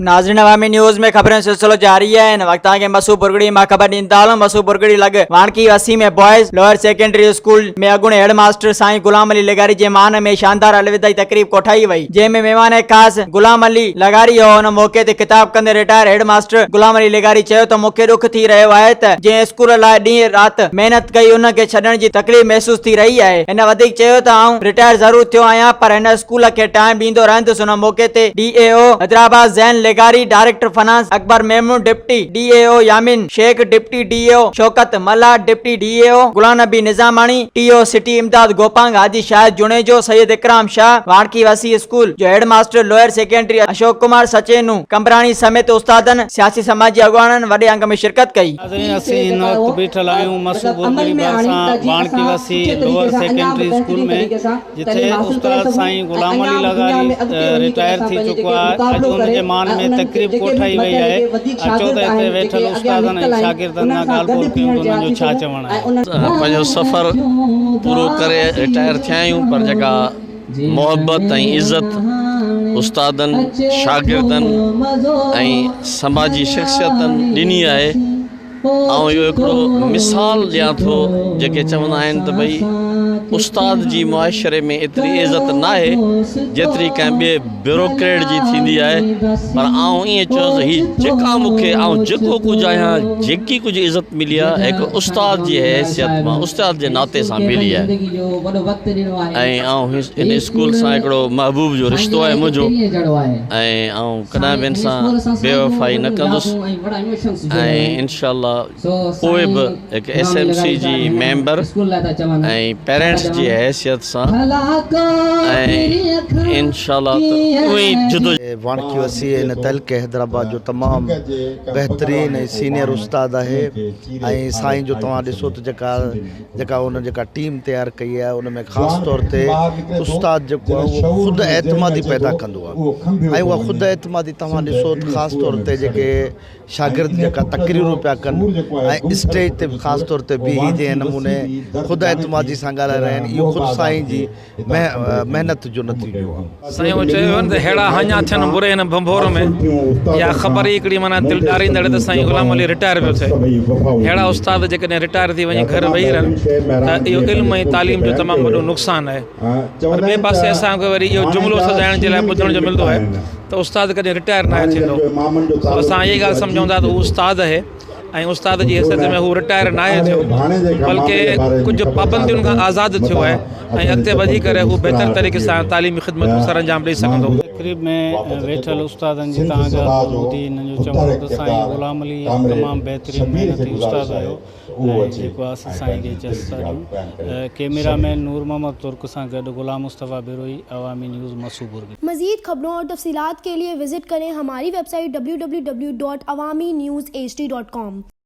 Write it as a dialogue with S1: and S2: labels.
S1: ناظرين عوامي نيوز ۾ خبرن جو سلسلو جاري آهي هن وقت توهان کي مسو برگڙي مان خبر ڏيندا هلون مسو برگڙي لڳ واڻڪي وسي ۾ بوائز لوئر سيڪنڊري اسڪول ۾ اڳوڻي هيڊ ماستر سائين غلام علي لغاري جي مان ۾ شاندار الوداعي تقريب ڪوٺائي وئي جنهن ۾ مهمان خاص غلام علي لغاري هو ان موقعي تي خطاب ڪندي retire head master Ghulam Ali لغاري چيو ته مون کي ڏک ٿي رهيو آهي ته جنهن اسڪول لاء ڏينهن رات محنت ڪئي ان کي ڇڏڻ جي تڪليف محسوس ٿي رهي آهي هن وڌيڪ چيو ته آئون رٽائر ضرور ٿيو آهيان پر هن اسڪول کي ٽائيم ڏيندو رهندس ان موقعي تي ڊي اي او حيدرآباد زين لغاري، director finance Akbar Memon, deputy D E O Yamin Shaikh, deputy D E O Shaukat Mallah, deputy D E O Ghulam Nabi Nizamani, T O city Imdad Gopang, Haji Shahid Junejo, Syed Ikram Shah, Wanki Wasi school جو head master lower secondary Ashok Kumar Sachino Qambrani سميت استادن، سياسي سماجي اڳواڻن وڏي انگ ۾ شرڪت ڪئي.
S2: ناظرين اسين هن وقت بيٺل آهيون مسو برگڙي ڀرسان Wanki Wasi lower secondary school ۾ جتي استاد سائين غلام علي لغاري رٽائر ٿي چڪو آهي اڄ ان جي مان ۾ تقريب ڪوٺائي وئي آهي اچو ته هتي ويٺل استادن ۽ شاگردن سان ڳالهه ٻولهه ڪيون ته انهن جو ڇا چوڻ آهي.
S3: پنهنجو سفر پورو ڪري رٽائر ٿيا آهيون پر جيڪا محبت ۽ عزت استادن، شاگردن ۽ سماجي شخصيتن ڏني آهي آئون اهو هڪڙو مثال ڏيان ٿو جيڪي چوندا آهن ته ڀئي استاد جي معاشري ۾ ايتري عزت ناهي جيتري ڪنهن ٻئي بيوروڪريٽ جي ٿيندي آهي پر آئون ائين چوندس هي جيڪا مون کي آئون جيڪو ڪجهه آهيان جيڪي ڪجهه عزت ملي آهي هڪ استاد جي حيثيت مان استاد جي ناتي سان ملي آهي ۽ آئون هن اسڪول سان هڪڙو محبوب جو رشتو آهي منهنجو ۽ آئون ڪڏهن به هن سان بي وفائي نه ڪندس ۽ انشاء الله پوء به هڪ ايس ايم سي جي ميمبر ۽ پيرنٽس جي حيثيت سان ۽ انشاء الله ته اهي ئي جدوجهد.
S4: واڻڪي وسيع هن تعلقي حيدرآباد جو تمام بهترين ۽ سينئر استاد آهي ۽ سائين جو توهان ڏسو ته جيڪا جيڪا ان جيڪا ٽيم تيار ڪئي آهي ان ۾ خاص طور تي استاد جيڪو آهي اهو خود اعتمادي پيدا ڪندو آهي ۽ اها خود اعتمادي توهان ڏسو ته خاص طور تي جيڪي شاگرد جيڪا تقريرون پيا ڪن ۽ اسٽيج تي به خاص طور تي بيهي جنهن نموني خود اعتمادي سان ڳالهائي رهيا آهن اهو خود سائين جي محنت جو نتيجو آهي.
S5: سائين اهو چيو ويو آهي نه ته ههڙا هاڃا ٿين بري هن ڀنڀور ۾ اها خبر ئي هڪڙي معنيٰ دل ڏاريندڙ ته سائين غلام علي رٽائر پيو ٿئي. ههڙا استاد جيڪڏهن رٽائر ٿي وڃي گهر ويهي رهن ته اهو علم ۽ تعليم جو تمام وڏو نقصان آهي. پر ٻئي پاسي اسان کي وري اهو جملو سجائڻ جي لاء ٻڌڻ جو ملندو آهي ته استاد ڪڏهن رٽائر ناهي ٿيندو. سو اسان اها ڳالهه سمجهون ٿا ته هو استاد آهي ۽ استاد جي حيثيت ۾ هو رٽائر ناهي ٿيو بلڪه ڪجهه پابندين کان آزاد ٿيو آهي ۽ اڳتي وڌي ڪري هو بهتر طريقي سان تعليمي خدمتون سرانجام ڏئي سگهندو.
S2: تقريب ۾ ويٺل استادن جي تان ڳالهه ٻولهه ٻڌي هنن جو چوڻ هو ته سائين غلام علي تمام بهترين محنتي استاد هيو ۽ جيڪو آصف سائين کي چس ٿا ڏيون. ڪئميرا مين نور محمد ترڪ سان گڏ غلام مصطفيٰ بروهي، عوامي نيوز، مسو برگي.
S6: مزيد خبرون اور تفصيلات کے لئے وزٽ ڪرين ھماري web site www.awamiNewsHD.com.